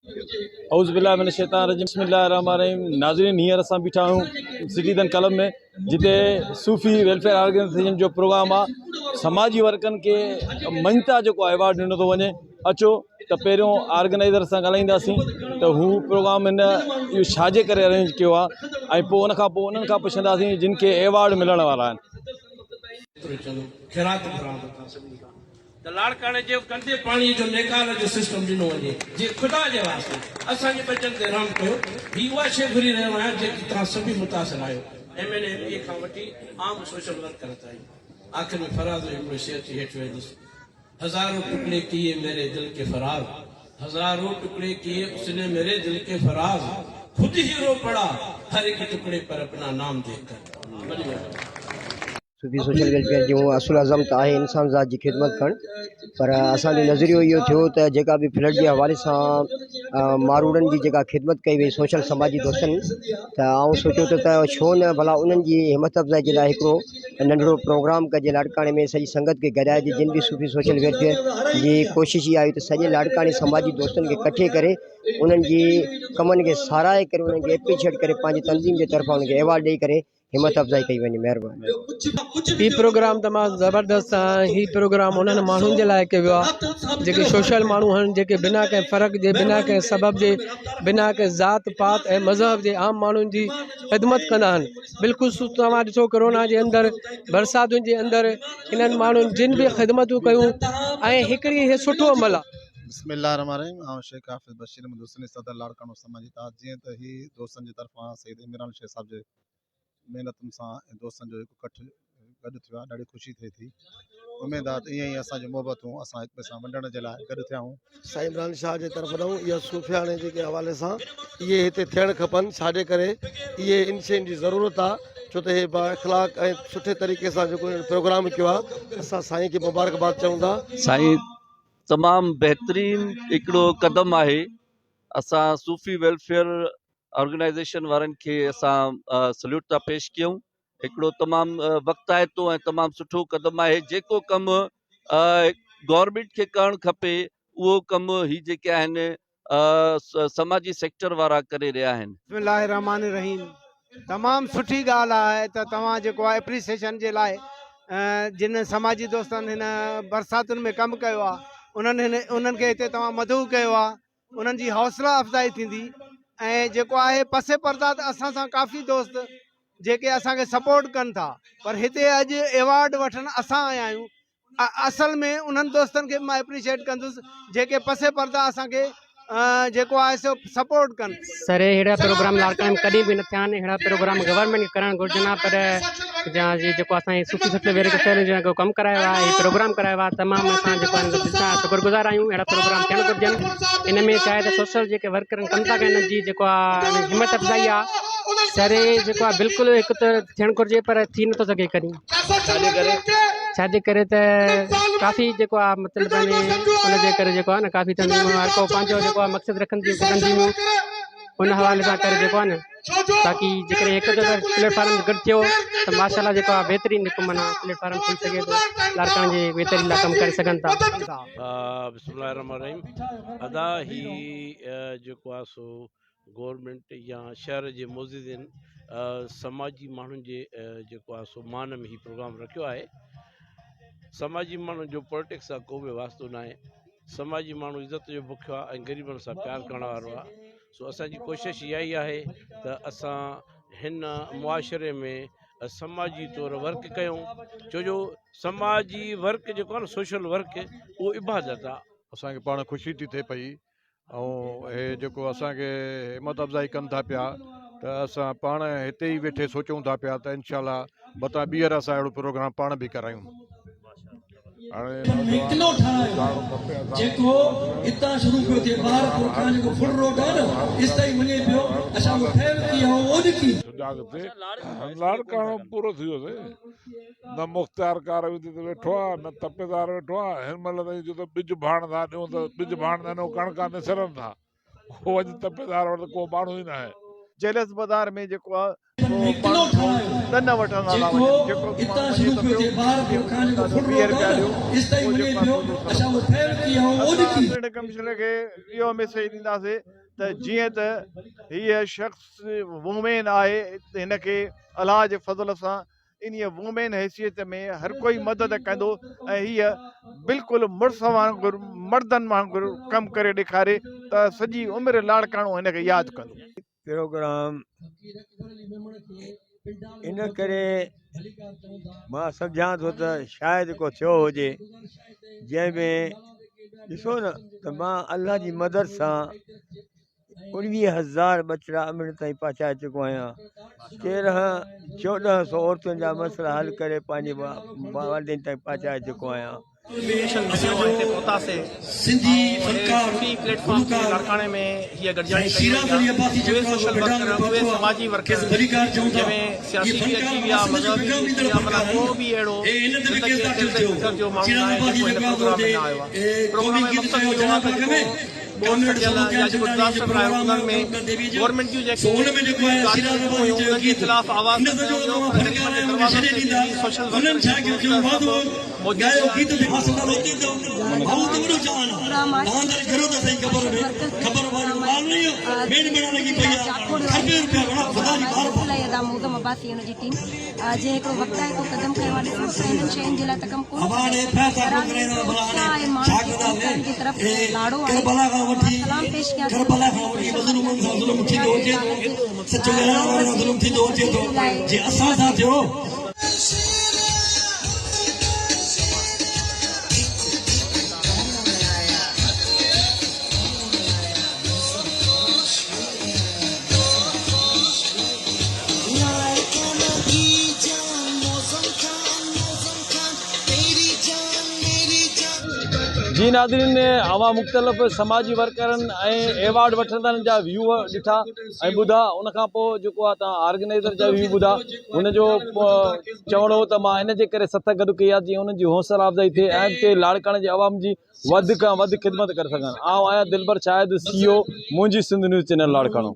اعوذ بالله من الشيطان الرجيم بسم الله الرحمن الرحيم ناظرين هينئر اسان بيٺا آهيون سٽيزن ڪلب ۾ جتي صوفي ويلفيئر آرگنائيزيشن جو پروگرام آ سماجي ورڪن کي مڃتا جيڪو ايوارڊ ڏنو ٿو وڃي اچو ته پهريون آرگنائيزر سان ڳالهائينداسين ته هو پروگرام هن اهو ڇا جي ڪري ارينج ڪيو آ ۽ پوء ان کان پوء انهن کان پڇنداسين جن کي ايوارڊ ملڻ وارا آهن. خيرات گهران ٿو توهان سڀني کان. ته لاڙڪاڻي جي گندي پاڻي جو نيڪال جو سسٽم ڏنو وڃي جي خدا جي واسطي اسان جي ٻچن تي رحم ڪيو هي اها شيء گهري رهيو آهيان جيڪي توهان سڀئي متاثر آهيو M N A M P A کان وٺي عام سوشل ورڪر تائين آخر ۾ فراز جو هڪڙو شعر چئي هيٺ ويندس هزارو ٽڪڙي ڪيئي ميري دل ڪي فراز هزارو ٽڪڙي ڪيئي اس ني ميري دل ڪي فراز خود هي رو پڙا هر هڪ ٽڪڙي پر اپنا نام ديک ڪر وڏي مهرباني. صوفي سوشل ويلفيئر جي هونء اصل عزم ته آهي انسان ذات جي خدمت ڪرڻ پر اسان جو نظريو اهو ٿيو ته جيڪا به فلڊ جي حوالي سان ماروئڙن جي جيڪا خدمت ڪئي وئي سوشل سماجي دوستن ته آئون سوچيو ته ته ڇو نه ڀلا انهن جي همت افزائي جي لاء هڪڙو ننڍڙو پروگرام ڪجي لاڙڪاڻي ۾ سڄي سنگت کي گڏائجي جن به صوفي سوشل ويلفيئر جي ڪوشش اها هئي ته سڄي لاڙڪاڻي سماجي دوستن کي ڪٺي ڪري انهن جي ڪمن کي ساراهي ڪري انهن کي اپريشيئيٽ ڪري پنهنجي تنظيم جي طرفان انهن کي ايوارڊ ڏئي ڪري همت افزائي ڪئي وڃي مهرباني. هي پروگرام تمام زبردست آهي هي پروگرام انهن ماڻهن جي لاء ڪيو ويو آهي جيڪي سوشل ماڻهو آهن جيڪي بنا ڪنهن فرق جي بنا ڪنهن سبب جي بنا ڪنهن ذات پات ۽ مذهب جي عام ماڻهن جي خدمت ڪندا آهن بالخصوص توهان ڏسو ڪرونا جي اندر برساتن جي اندر انهن ماڻهن جن به خدمتون ڪيون ۽ هڪڙي هي سٺو عمل آهي. بسم الله الرحمن الرحيم آئون شيخ حافظ بشير احمد حسيني صدر لاڙڪاڻو سماجي اتحاد جيئن ته هي دوستن جي طرفان سيد عمران شيخ صاحب جي محنتن سان ۽ دوستن جو هڪ ڪٺ گڏ ٿيو آهي ڏاڍي خوشي ٿئي ٿي اميد آهي ته ائين ئي اسان جون محبتون اسان هڪ ٻئي سان ونڊڻ جي لاء گڏ ٿيا آهيون. سائين عمران شاهه جي طرف ڏانهن اها صوفياڻي جيڪي حوالي سان اهي هتي ٿيڻ کپن ڇاجي ڪري اهي ان شين جي ضرورت آ ڇو ته هي با اخلاق ۽ سٺي طريقي سان جيڪو هنن پروگرام ڪيو آ اسان سائين کي مبارڪباد چئون ٿا. سائين تمام بهترين هڪڙو قدم آهي اسان صوفي ويلفيئر آرگنائيزيشن وارن کي اسان سليوٽ ٿا پيش ڪيون هڪڙو تمام وقتائتو ۽ تمام سٺو قدم آهي جيڪو ڪم گورنمينٽ کي ڪرڻ کپي اهو ڪم هي جيڪي آهن سماجي سيڪٽر وارا ڪري رهيا آهن. بسم الله الرحمٰن الرحيم تمام سٺي ڳالهه آهي ته توهان جيڪو آهي اپريسيشن جي لاء جن سماجي دوستن هن برساتن ۾ ڪم ڪيو آهي انهن هن انهن کي هتي توهان مدعو ڪيو آهي انهن جي حوصله افزائي ٿيندي ۽ جيڪو آهي پس پرده ته اسان سان ڪافي دوست جيڪي اسان کي سپورٽ ڪن ٿا پر هتي اڄ ايوارڊ وٺڻ اسان آيا آهيون اصل ۾ انهن دوستن کي به مان اپريشيٽ ڪندس جيڪي پس پرده اسان کي جيڪو آهي سو سپورٽ ڪن. سر اهڙا پروگرام لاڙڪاڻي ۾ ڪڏهن به نه ٿيا آهن اهڙا پروگرام گورنمينٽ کي ڪرڻ گهرجن ها پر جي جيڪو اسان جي صوفي سوشل ويلفيئر جيڪو ڪم ڪرايو آهي هي پروگرام ڪرايو آهي تمام اسان جيڪو آهي دل سان شڪر گذار آهيون اهڙا پروگرام ٿيڻ گهرجن ان ۾ ڇا آهي ته سوشل جيڪي ورڪر ڪم ٿا ڪن انهن جي جيڪو آهي همت افزائي آهي سر هي جيڪو آهي بلڪل هڪ ته ٿيڻ گهرجي پر ٿي نٿو سگهي ڪڏهن ڇاجي ڪري ڇاجي ڪري ته ڪافي جيڪو آهي مطلب ان جي ڪري جيڪو آهي نه ڪافي تنظيمون هر ڪو پنهنجو جيڪو آهي مقصد رکن ٿيون تنظيمون ان حوالي سان ڪري جيڪو آهي نه باقي جيڪڏهن هڪ جڳهه پليٽ فارم گڏ ٿيو ته ماشاء الله جيڪو آهي بهترين هڪ معنيٰ پليٽ فارم ٿي سگهي ٿو لاڙڪاڻي جي بهتري لاء ڪم ڪري سگهن ٿا. بسم الله الرحمن الرحيم ادا هي جيڪو آ سو گورنمينٽ يا شهر جي معززين سماجي ماڻهن جي جيڪو آ سو مان ۾ هي پروگرام رکيو آهي سماجي ماڻهن جو پوليٽڪس سان ڪو به واسطو ناهي سماجي ماڻهو عزت جو بکيو آ ۽ غريبن سان پيار ڪرڻ وارو آ سو اسان جي ڪوشش اها ئي آهي ته اسان هن معاشري ۾ سماجي طور ورڪ ڪيون ڇو جو سماجي ورڪ جيڪو آهي نه سوشل ورڪ اهو عبادت آهي. اسان کي پاڻ خوشي ٿي ٿئي پئي ۽ هي جيڪو اسان کي همت افزائي ڪن ٿا پيا ته اسان پاڻ هتي ئي ويٺي سوچون ٿا پيا ته انشاء الله متان ٻيهر اسان اهڙو پروگرام پاڻ به ڪرايون. هاڻي قلعو ٺاهرايو جيڪو هتان شروع پيو ٿئي ٻاهرپور کان جيڪو فل روڊ آهي نه ايستائين وڃي پيو اڇا اهو ٺهيل ڪيئن هو اهو ڏکي. سجاڳ ٿي لاڙڪاڻو پورو ٿي ويو سائين نه مختيارڪار به هتي ويٺو آ نه تپيدار ويٺو آ هن مهل تائين جو ته ٻج ڀاڻ ٿا ڏيون ته ٻج ڀاڻ نه ڏنو ڪڻڪا نسرن ٿا ڪو اڄ تپيدار وٽ ڪو ماڻهو ئي ناهي. جيلس بازار ۾ جيڪو آ قلعو ٺاهرايو. ڏن وٺندا ٿا وڃن جيڪو به ماڻهو وڃي ٿو پيو اهو 20 رپيا ڏيو پوء جيڪو آهي سودو سلام اسان اسسٽنٽ ڪمشنر کي اهو ميسيج ڏينداسي ته جيئن ته هيء شخص وومين آهي هن کي الله جي فضل سان انهيء وومين حيثيت ۾ هر ڪوئي مدد ڪندو ۽ هيء بلڪل مڙس وانگر مردن وانگر ڪم ڪري ڏيکاري ته سڄي عمر لاڙڪاڻو هن کي ياد ڪندو. پروگرام ان ڪري مان سمجهان ٿو ته شايد ڪو ٿيو هجي جنهن ۾ ڏسو نه ته مان الله جي مدد سان اڻويهه هزار ٻچڙا امڙ تائين پهچائي چڪو آهيان تيرهن چوڏهن سو عورتن جا مسئلا حل ڪري پنهنجي والدين تائين پهچائي چڪو آهيان. مليو ۽ هتي پهتاسين ۽ هي سٺي پليٽ فارم تي لاڙڪاڻي ۾ هيء گڏجاڻي ڪئي وئي آهي اهي سوشل ورڪر اهي سماجي ورڪر جنهن ۾ سياسي به اچي ويا مذهبي به اچي ويا معنيٰ ڪو به اهڙو زندگي ۽ طرز فڪر جو ماڻهو ناهي جيڪو هن پروگرام ۾ نه آيو آهي پروگرام جو مقصد اهو آهي ته جيڪو ٻوڏ سٽيل يا جيڪو ڊزاسٽر آيو انهن ۾ گورنمينٽ جون جيڪي ڪارڪردگيون هيون انهن جي خلاف آواز نه کنيو ويو پر غريبن جي دروازن تي بيهي سوشل ورڪر ۽ دوست سڀ موجود جنهن هڪڙو وقتائتو قدم کنيو آهي ڏسو اسان انهن شين جي لاء ته ڪم ڪونه ٿا ڪري سگهون پر هاڻي هڪڙو اتساهه آهي ماڻهن کي ڪم ڪرڻ جي طرف لاڙو آهي مان سلام پيش ڪيان ٿي سوشل ورڪر کي جيڪي جي لاء جي ناظرين اوهان مختلف سماجي ورڪرن ۽ ايوارڊ وٺندڙن جا ويو ڏٺا ۽ ٻڌا ان کان پوء جيڪو آهي توهان آرگنائيزر جا ويو ٻڌا هن جو چوڻ هو ته مان ان جي ڪري سٿ گڏ ڪئي آهي جيئن انهن جي حوصلا افزائي ٿئي ۽ اڳتي لاڙڪاڻي جي عوام جي وڌ کان وڌ خدمت ڪري سگهان آئون آهيان دلبر شاهد سي او منهنجي سنڌ نيوز چينل لاڙڪاڻو.